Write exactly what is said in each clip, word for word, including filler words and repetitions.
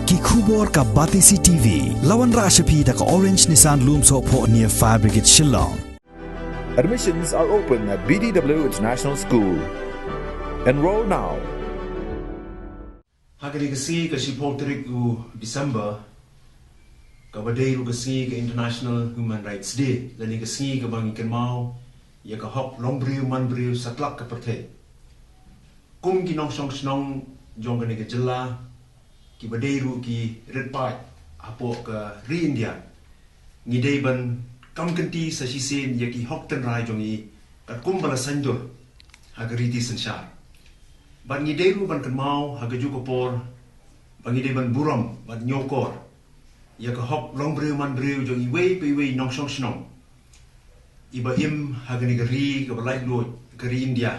Ki khubor ka Batesi T V. La wanrah sha phi da ka Orange Nissan Lumsohphoh near Fire Brigade Shillong. Admissions are open at B D W International School. Enroll now. Ha kane ka sngi ka shiphew tarik u December, kaba dei ruh ka sngi ka International Human Rights Day, lane ka sngi kaba ngi kynmaw ïa ka hok longbriew manbriew satlak ka pyrthei. Kum ki nongshong shnong jong kane ka jylla, kiba dei ruh ki rit paid hapoh ka ri India, ngi dei ban kam kynti sa shisien ïa ki hok tynrai jong ngi katkum ba la saiñdur ha ka riti synshar. Bad ngi dei ruh ban kynmaw ha kajuh ka por ba ngi dei ban burom bad ñiewkor ïa ka hok longbriew manbriew jong iwei pa iwei nongshong shnong iba im ha kane ka ri kaba laitluid, ka ri India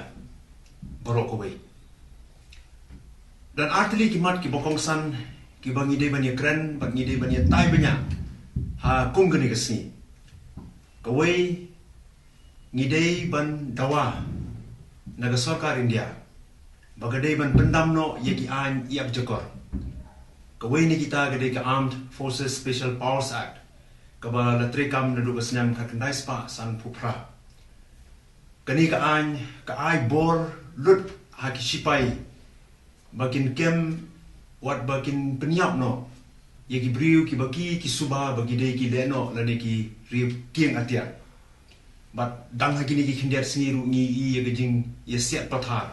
baroh kawei. Don artylli ki mat kiba kongsan kiba ngi dei ban ïakren bad ngi dei ban ïatai bniah ha kum kane ka sngi. Kawei, ngi dei ban dawa na ka sorkar India ba ka dei ban pyndam noh ïa ki aiñ ïakjakor. Kawei na kita ka dei ka Armed Forces Special Powers Act, kaba la treikam naduh ka snem khatkhyndai spah sanphew phra. Kane ka aiñ ka ai bor lut ha ki shipai ba kin kem wat ba kin pynïap noh ïa ki briew kiba ki, ki suba ba ki dei ki leh noh lane ki riewkieng atiar. Bad dang ha kine ki khyndiat sngi ruh ngi i ïa ka jingïasiat pathar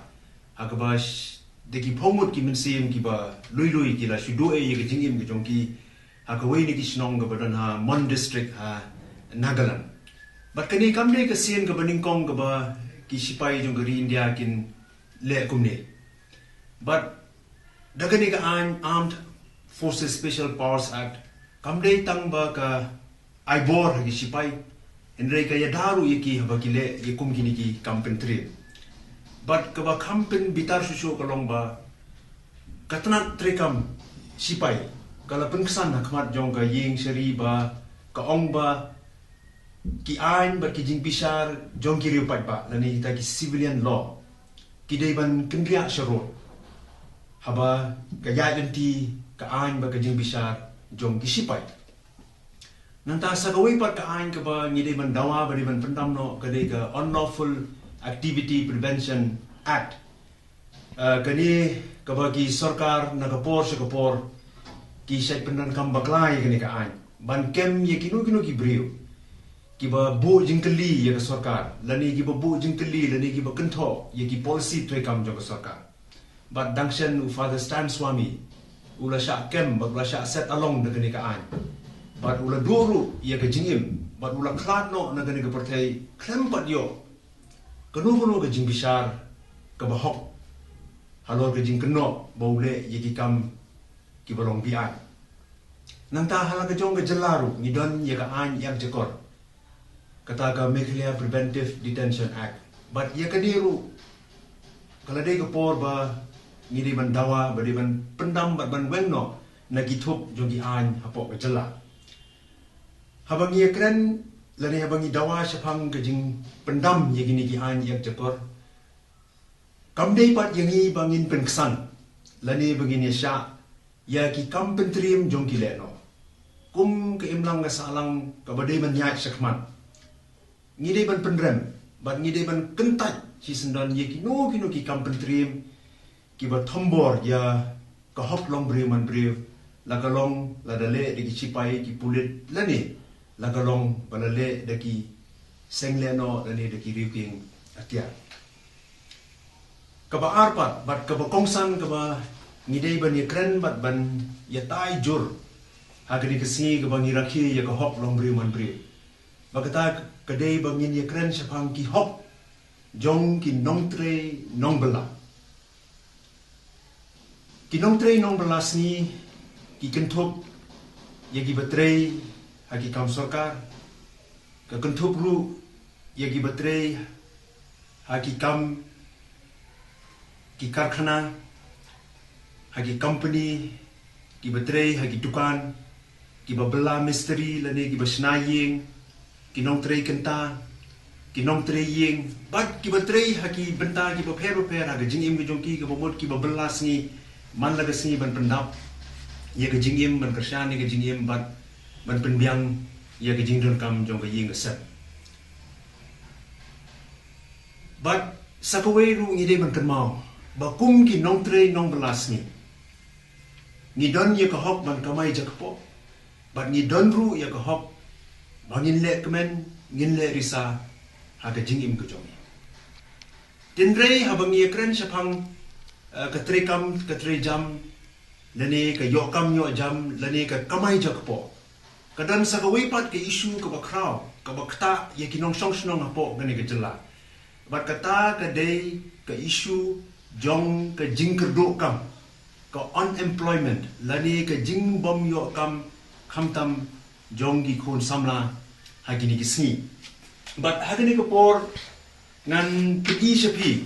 ha kaba da ki phew ngut ki mynsiem kiba lui lui ki la shu duh ei ïa ka jingim ka jong ki ha kawei na ki shnong kaba don ha Mon District ha Nagaland. Bad kane kam dei ka sien kaba nyngkong kaba ki shipai jong ka ri India kin leh kumne. Bad da kane ka aiñ Armed Forces Special Powers Act kam dei tang ba ka ai bor ha ki shipai, hynrei ka ïada ruh ïa ki haba ki leh ïa kum kine ki kam pyntriem. Bad kaba kham pynbitar shuh shuh ka long ba ka tnat treikam shipai ka la pynksan ha khmat jong ka ïing shari ba ka ong ba ki aiñ bad ki jingbishar jong ki riew paidbah lane kita ki civilian law ki dei ban kynriah sharud haba ka ïaid lynti ka aiñ bad ka jingbishar jong ki shipai. Nangta sa kawei pat ka aiñ kaba ngi dei ban dawa ba dei ban pyndam noh ka dei ka Unlawful Activity Prevention Act. Ah, kane kaba ki sorkar na ka por sha ka por ki shait pyndonkam bakla ïa kane ka aiñ ban kem ïa kino kino ki briew kiba buh jingkylli ïa ka sorkar lane kiba buh jingkylli lane kiba kynthoh ïa ki policy treikam jong ka sorkar. Bad dang shen u Father Stan Swami u la shah kem bad u la shah set along da kane ka aiñ. Bad u la duh ruh ïa ka jingim bad u la khlad noh na kane ka pyrthei khlem pat ïoh kano kano ka jingbishar kaba hok halor ka jingkynnoh ba u leh ïa ki kam kiba long beaiñ. Nangta ha la ka jong ka jylla ruh ngi don ïa ka aiñ ïakjakor, kata ka Meghalaya Preventive Detention Act. Bad ïa kane ruh ka la dei ka por ba ngi dei ban dawa ba dei ban pyndam bad ban weng noh na ki thup jong ki aiñ hapoh ka jylla. Haba ngi ïakren lane haba ngi dawa shaphang ka jingpyndam ïa kine ki aiñ ïakjakor, kam dei pat ïa ngi ba ngin pynksan lane ba ngin ïashah ïa ki kam pyntriem jong ki lehnoh. Kum ka imlang ka sahlang kaba dei ban ïaid shakhmat, ngi dei ban pynrem bad ngi dei ban kyntait shisyndon ïa kino kino ki kam pyntriem kiba thombor ïa ka hok longbriew manbriew, la ka long lada leh da ki shipai ki pulit lane la ka long ba la leh da ki seng lehnoh lane da ki riewkieng atiar. Kaba ar pat bad kaba kongsan kaba ngi dei ban ïakren bad ban ïatai jur ha kane ka sngi kaba ngi rakhe ïa ka hok longbriew manbriew, ba kata ka dei ba ngin ïakren shaphang ki hok jong ki nongtrei nongbylla. Ki nongtrei nongbylla sngi ki kynthup ïa kiba trei ha ki kam sorkar, ka kynthup ruh ïa kiba trei ha ki kam, ki karkhana, ha ki company, kiba trei ha ki dukan, kiba bylla mistri lane kiba shna ïing, ki nongtrei kynta, ki nongtrei ïing bad kiba trei ha ki bynta kiba pher bapher ha ka jingim ka jong ki, kaba mut kiba bylla sngi man la ka sngi ban pyndap. ïa ka jingim, ban kyrshan ïa ka jingim bad ban pynbiang ïa ka jingdonkam jong ka ïing ka sem. Bad sa kawei ruh ngi dei ban kynmaw ba kum ki nongtrei nongbylla sngi, ngi don ïa ka hok ban kamai jakpoh, bad ngi don ruh ïa ka hok ba ngin leh kmen, ngin leh risa ha ka jingim ka jong ngi. Hynrei haba ngi ïakren shaphang, eh, ka treikam, ka treijam, lane ka ïoh kam ïoh jam, lane ka kamai jakpoh, ka don sa kawei pat ka issue kaba khraw, kaba ktah ïa ki nongshong shnong hapoh kane ka jylla. Bad kata ka dei ka issue jong ka jingkyrduh kam, ka unemployment, lane ka jingbym ïoh kam, khamtam jong ki khun samla ha kine ki sngi. Bad ha kane ka por ngan pyni sha phi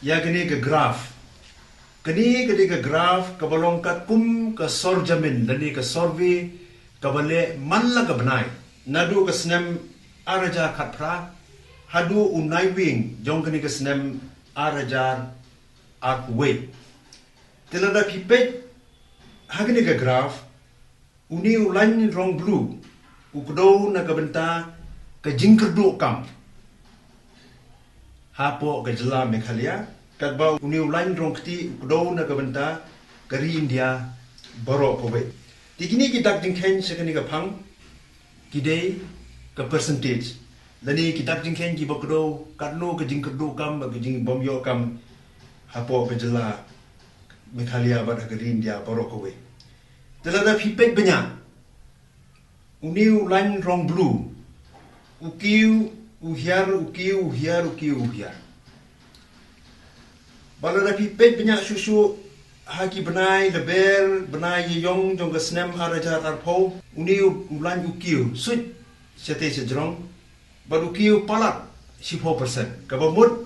ïa kane ka graph. Kane ka dei ka graph kaba long katkum ka sorjamin lane ka survey kaba leh man la ka bnai, naduh ka snem ar hajar khatphra haduh u Naiwieng jong kane ka snem ar hajar arphew wei. Te lada phi peit ha kane ka graph, une u lain rong blue u kdew na ka bynta ka jingkyrduh kam hapoh ka jylla Meghalaya, katba une u lain rong kti u kdew na ka bynta ka ri India baroh kawei. Te kine ki dak jingkheiñ sha kane ka phang ki dei ka percentage, lane ki dak jingkheiñ kiba kdew katno ka jingkyrduh kam bad ka jingbym ïoh kam hapoh ka jylla Meghalaya bad ha ka ri India baroh kawei. Te lada phi peit bniah, une u lain rong blue, u kiew, u hiar, u kiew, u hiar, u kiew, u hiar. Bad lada phi peit bniah shuh shuh ha ki bnai Lber, bnai Ïaïong jong ka snem ar hajar arphew, une u lain u kiew suit shatei shajrong, bad u kiew palat shiphew percent. Kaba mut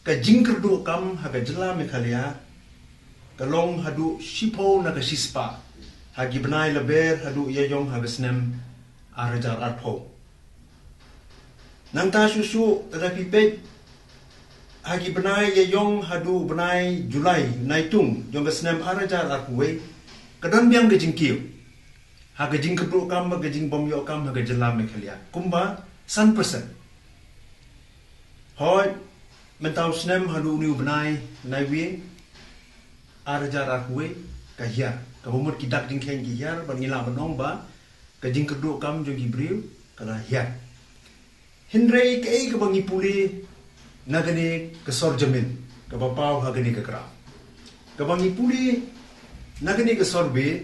ka jingkyrduh kam ha ka jylla Meghalaya ka long haduh shiphew na ka shispah ha ki bnai Lber haduh Ïaïong ha ka snem ar hajar arphew. Nangta shuh shuh lada phi peit ha ki bnai Ïaïong haduh bnai July, Naitung jong ka snem ar hajar arphew wei, ka don biang ka jingkiew ha ka jingkyrduh kam bad ka jingbym ïoh kam ha ka jylla Meghalaya kumba san percent. Hooid, mynta u snem haduh une u bnai Naiwieng ar hajar arphew wei ka hiar. Kaba mut ki dak jingkheiñ ki hiar bad ngi lah ban ong ba ka jingkyrduh kam jong ki briew ka la hiar. Hynrei kaei kaba ngi pule na kane ka sorjamin kaba paw ha kane ka graph? Kaba ngi pule na kane ka survey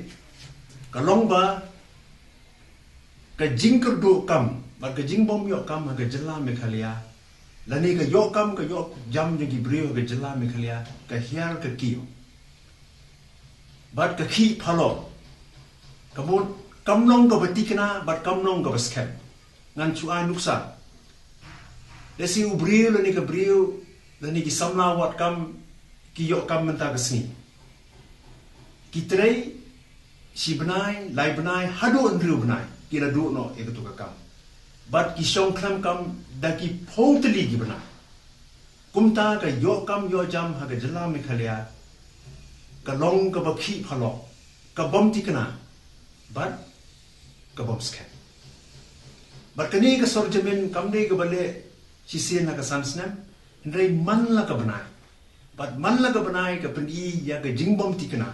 ka long ba ka jingkyrduh kam bad ka jingbym ïoh kam ha ka jylla Meghalaya, lane ka ïoh kam ka ïoh jam jong ki briew ha ka jylla Meghalaya ka hiar ka kiew bad ka khih phalor. Ka mut kam long kaba tikna bad kam long kaba skhem. Ngan shu ai nuksa. Lehse u briew lane ka briew lane ki samla wad kam ki ïoh kam mynta ka sngi. Ki trei shi bnai, lai bnai, haduh hynriew bnai ki la duh noh ïa katu ka kam. Bad ki shong khlem kam da ki phew tylli ki bnai. Kumta ka ïoh kam ïoh jam ha ka jylla Meghalaya ka long kaba khih phalor, ka bym tikna bad ka bym skhem. Bad kane ka sorjamin kam dei kaba leh shisien ha ka san snem, hynrei man la ka bnai bad man la ka bnai ka pyni ïa ka jingbym tikna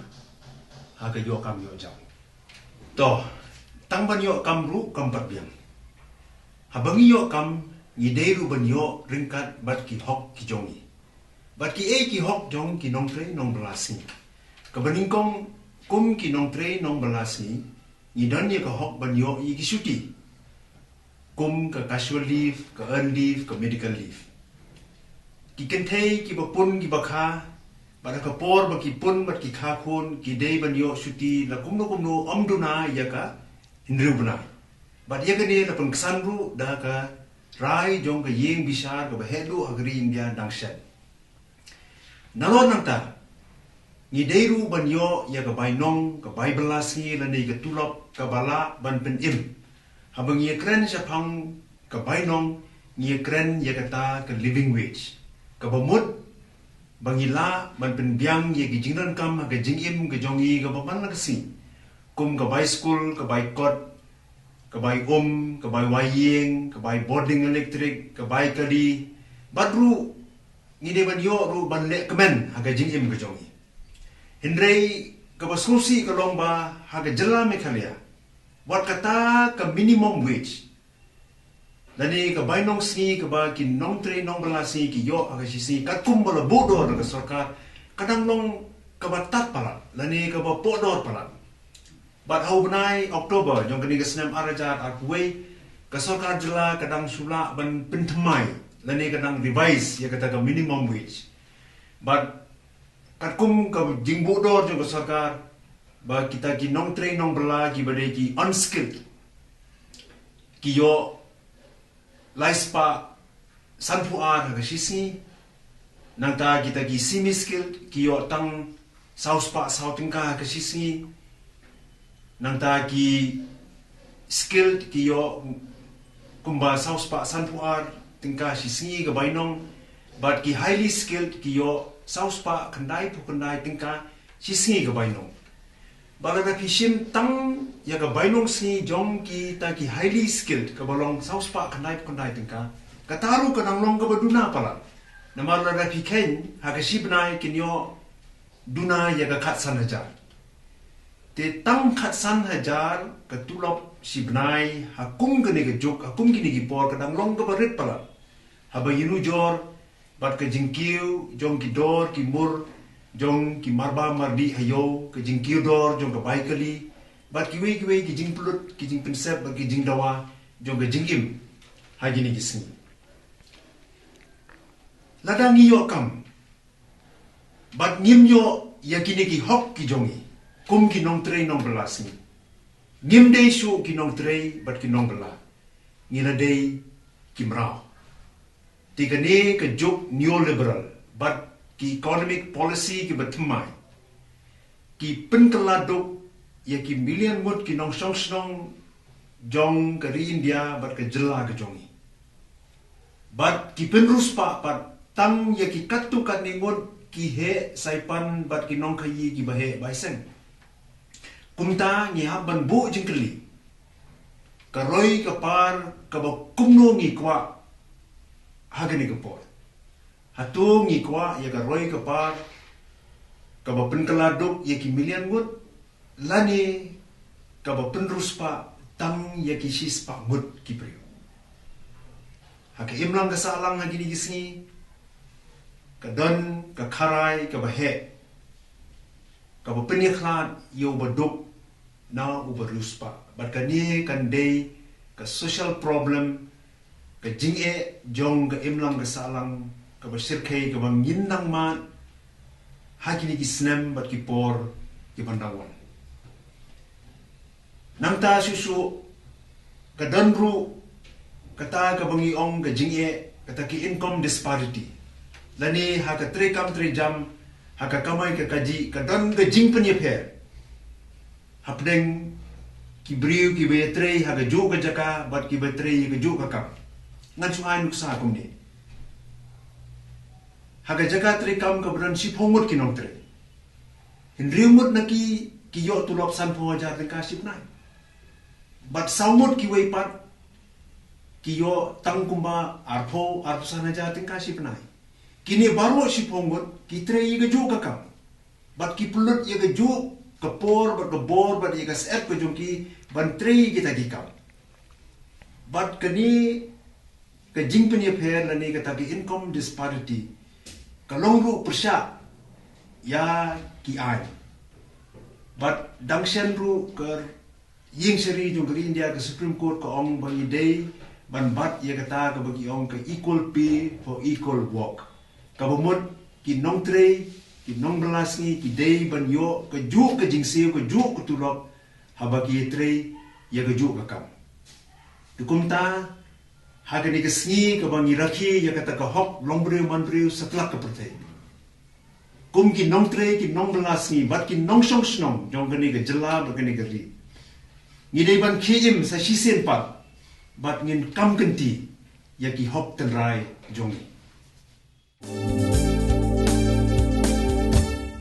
ha ka ïoh kam ïoh jam. To, tang ban ïoh kam ruh kam pat biang. Haba ngi ïoh kam ngi dei ruh ban ïoh ryngkat bad ki hok ki jong ngi. Bad kiei ki hok jong ki nongtrei nongbylla sngi? Kaba nyngkong, kum ki nongtrei nongbylla sngi ngi don ïa ka hok ban ïoh ïa ki shuti, kum ka casual leave, ka earned leave, ka medical leave. Ki kynthei kiba pun kiba kha, bad ha ka por ba ki pun bad ki kha khun ki dei ban ïoh shuti la kumno kumno ym duna ïa ka hynriew bnai. Bad ïa kane la pynksan ruh da ka rai jong ka ïing bishar kaba heh duh ha ka ri India dang shen. Nalor nangta ngi dei ruh ban ïoh ïa ka bainong, ka bai bylla sngi lane ka tulop kaba lah ban pynim. Haba ngi ïakren shaphang ka bainong ngi ïakren ïa kata ka living wage, kaba mut ba ngi lah ban pynbiang ïa ki jingdonkam ha ka jingim ka jong ngi kaba man la ka sngi, kum ka bai skul, ka bai kot, ka bai um, ka bai wai ïing, ka bai bording elektrik, ka bai kali, bad ruh ngi dei ban ïoh ruh ban leh kmen ha ka jingim ka jong ngi. Hynrei kaba sngewsih ka long ba ha ka jylla Meghalaya, wat kata ka minimum wage lane ka bainong sngi kaba ki nongtrei nongbylla sngi ki ïoh ha ka shi sngi, katkum ba la buh dor da ka sorkar, ka dang long kaba tad palat lane kaba poh dor palat. Bad ha u bnai October jong kane ka snem ar hajar arphew wei, ka sorkar jylla ka dang shu lah ban pynthymmai lane ka dang revise ïa kata ka minimum wage. Bad katkum ka jingbuh dor jong ka sorkar, ba kita ki nongtrei nongbylla kiba dei ki unskilled ki ïoh lai spah sanphew ar ha ka shi sngi. Nangta kita ki semi skilled ki ïoh tang saw spah saw tyngka ha ka shi sngi. Nangta ki skilled ki ïoh kumba saw spah sanphew ar tyngka shi sngi ka bainong. Bad ki highly skilled ki ïoh saw spah khyndai phew khyndai tyngka shi sngi ka bainong. Ba lada phi shim tang ïa ka bainong sngi jong kita ki highly skilled kaba long saw spah khyndai phew khyndai tyngka, kata ruh ka dang long kaba duna palat. Namar lada phi kheiñ ha ka shi bnai kin ïoh duna ïa ka khatsan hajar. Te tang khatsan hajar ka tulop shi bnai ha kum kane ka juk, ha kum kine ki por ka dang long kaba rit palat. Haba ïanujor bad ka jingkiew jong ki dor ki mur jong ki marba mardih ha ïew, ka jingkiew dor jong ka bai kali, bad kiwei kiwei ki jingpynlut, ki jingpynsep bad ki jingdawa jong ka jingim ha kine ki sngi. Lada ngi ïoh kam bad ngim ïoh ïa kine ki hok ki jong ngi kum ki nongtrei nongbylla sngi, ngim dei shuh ki nongtrei bad ki nongbylla, ngi la dei ki mraw. Te kane ka juk neoliberal bad ki economic policy kiba thymmai ki pynkylla duk ïa ki million ngut ki nongshong shnong jong ka ri India bad ka jylla ka jong ngi. Bad ki pynriewspah pat tang ïa ki katto katne ngut ki heh saipan bad ki nongkhaïi kiba heh bai seng. Kumta ngi hap ban buh jingkylli, ka roi ka par kaba kumno ngi kwah ha kane ka por? Hato ngi kwah ïa ka roi ka par kaba pynkylla duk ïa ki million ngut, lane kaba pynriewspah tang ïa ki shispah ngut ki briew? Ha ka imlang ka sahlang ha kine ki sngi ka don ka kharai kaba heh kaba pynïakhlad ïa uba duk na uba riewspah. Bad kane kan dei ka social problem, ka jingeh jong ka imlang ka sahlang kaba shyrkhei kaba ngin nang mad ha kine ki snem bad ki por kiban dang wan. Nangta shuh shuh ka don ruh kata kaba ngi ong ka jingeh, kata ki income disparity. Lane ha ka treikam treijam, ha ka kamai ka kajih ka don ka jingpynïapher hapdeng ki briew kiba ïatrei ha kajuh ka jaka bad kiba trei ha kajuh ka kam. Ngan shu ai nuksa kumne. Ha ka jaka treikam kaba don shiphew ngut ki nongtrei, hynriew ngut na ki ki ïoh tulop sanphew hajar tyngka shi bnai. Bad saw ngut kiwei pat ki ïoh tang kumba arphew, arphew san hajar tyngka shi bnai. Kine baroh shiphew ngut ki trei ïa kajuh ka kam bad ki pynlut ïa kajuh ka por bad ka bor bad ïa ka syep ka jong ki ban trei ïa kita ki kam. Bad kane ka jingpynïapher lane kata ka income disparity ka long ruh pyrshah ïa ki aiñ. Bad dang shen ruh ka ïing shari jong ka ri India, ka Supreme Court, ka ong ba ngi dei ban bat ïa kata kaba ki ong ka equal pay for equal work. Kaba mut ki nongtrei, ki nongbylla sngi ki dei ban ïoh kajuh ka jingsiew, kajuh ka tulop haba ki ïatrei ïa kajuh ka kam. Te kumta ha kane ka sngi kaba ngi rakhe ïa kata ka hok longbriew manbriew satlak ka pyrthei, kum ki nongtrei ki nongbylla sngi bad ki nongshong shnong jong kane ka jylla bad kane ka ri, ngi dei ban khie im sa shisien pat bad ngin kam kynti ïa ki hok tynrai jong ngi.